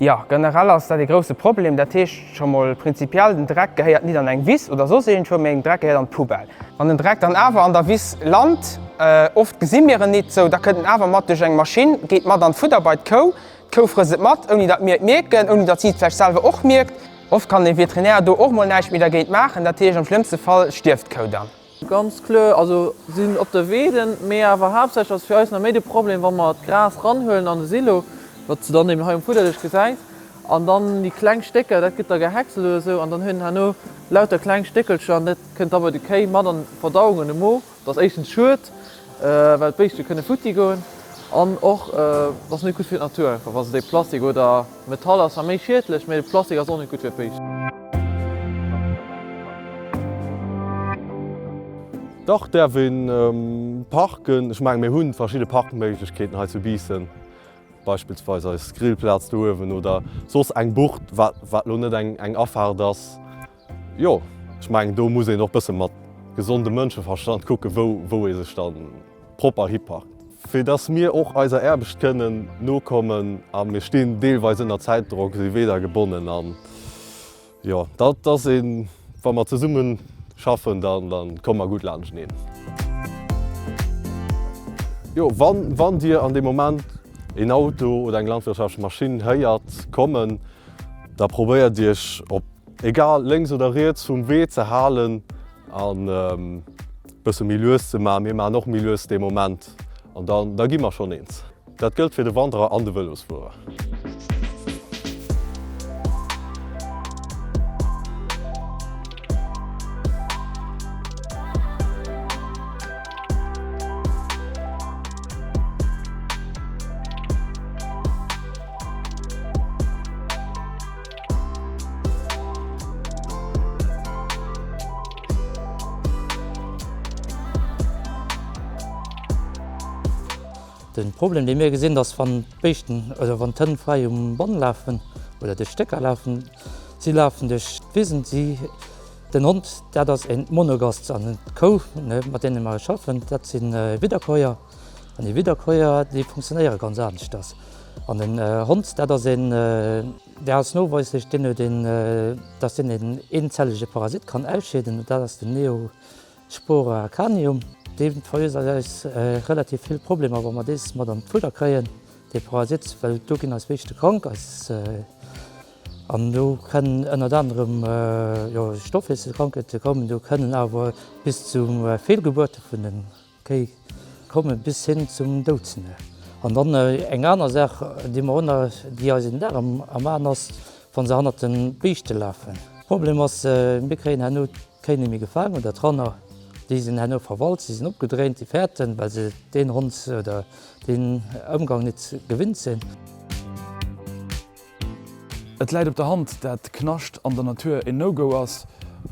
Jo, generell ass dat ee grousse Problem. Dat heescht scho mol prinzipiell, den Dreck gehéiert nit an eng Wiss oder soss iergendwou, mee den Dreck gehéiert an d'Poubelle. Wann den Dreck dann awer an der Wiss lant, oft gesi mir en nit, sou, da kënnt en awer mat duerch eng Maschinn, geet mat an d'Fudder bei d'Kou, d'Kou frësst et mat, ouni datt mir et mierken, ouni datt si et vläicht selwer och mierkt. Oft kann de Veterinär do och mol näischt méi dergéint maachen, dat heescht am schlëmmste Fall stierft d'Kou dann. Ganz kloer, also sinn op der Weeden, mee awer haaptsächlech ass fir eis nach méi de Problem, wa mer d'Gras ranhuelen an de Silo, wat s de dann eben hei um Fudderdësch gesäis, an dann déi kleng Stécker, dat gëtt da gehäckselt oder esou, an dann huet en herno lauter kleng Stéckelcher an dat kënnt da bei de Kéi mat an d'Verdauung an de Mo. Dat ass éischtens schued, well d'Béischte kënne futti goen, an och et ass net gutt fir d'Natur einfach, wa se dee Plastik oder Metall ass zwar méi schiedlech, mee de Plastik ass och net gutt fir d'Béischt. Dach däerf een parken. Ech mengen mir hunn verschidde Parkméiglechkeeten hei zu Biissen, beispillsweis eis Grillplaz do uewen oder soss eng Bucht, wat wat lo net eng eng Afaart ass. Jo, ech mengen do muss een och bësse mat gesondem Mënscheverstand kucken, wou wou ee sech dann propper hiparkt. Fir dass mir och eiser Aarbecht kënnen nokommen a mir stinn deelweis ënner Zäitdrock, si weder gebonnen an Jo, dat ass een, wa mer zesummen schaffen, dann dann komme mer gutt laanschteneen. Jo, wann wann Dir an deem Moment een Auto oder eng landwirtschaftlech Maschinn héiert kommen, da probéiert Iech op egal lénks oder riets vum Wee ze halen an e bësse méi lues ze maachen. Mir maachen och méi lues dee Moment an dann da gi mer schonn eens. Dat gëllt fir de Wanderer an de Vëlosfuerer. Den Problem dee mir gesinn, dass wann d'Béischten oder wann d'Hënn fräi um Bann lafen oder duerch Stécker lafen, si lafen duerch d'Wisen, si den Hond dat ass en Monogast an d'Kou mat deene mer schaffen, dat si Wiederkäuer an déi Wiederkäuer déi funktionéiere ganz aneschters. An den Hond dat ass een, dee ass noweislech, deen huet een, dass deen een eenzellege Parasit kann ausscheeden, dat ass den Neo. Spora canium, dee verursaacht eis relativ vill Problemer wa mer dees mat an d'Fudder kréien, dee Parasit, well do ginn eis Béischte krank, eis an do kënnen ënnert anerem jo Stoffwiesselkrankheete kommen, do kënnen awer bis zu Feelgebuerte vun de Kéi kommen, bis hin zum Doud. An dann eng aner Saach, déi mer och nach, déi eis een Dar am Aen ass, wa se hannert de Béischte lafen. Problem ass, mir kréien herno D'Kéi méi gefaang oder d'Ranner, déi sinn herno verwalt, si sinn opgedréint, déi fäerten, well se deen Hond oder deen Ëmgang nit gewinnt sinn. Et läit op der Hand, dat Knascht an der Natur en No-Go ass.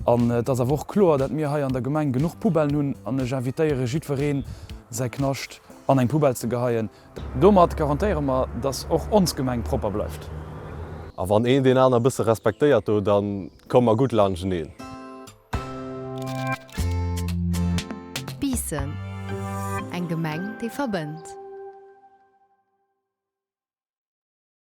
An et ass awer och kloer, dat mir hei an der Gemeng genuch Poubellen hunn an ech invitéiere jiddwereen, säi Knascht an eng Poubelle ze geheien. Domat garantéiere mer, dass och ons Gemeng propper bleift. A wann een deen aner e bësse respektéiert do, da komme mer gutt laanschteneen. Biissen, eng Gemeng, déi verbënnt.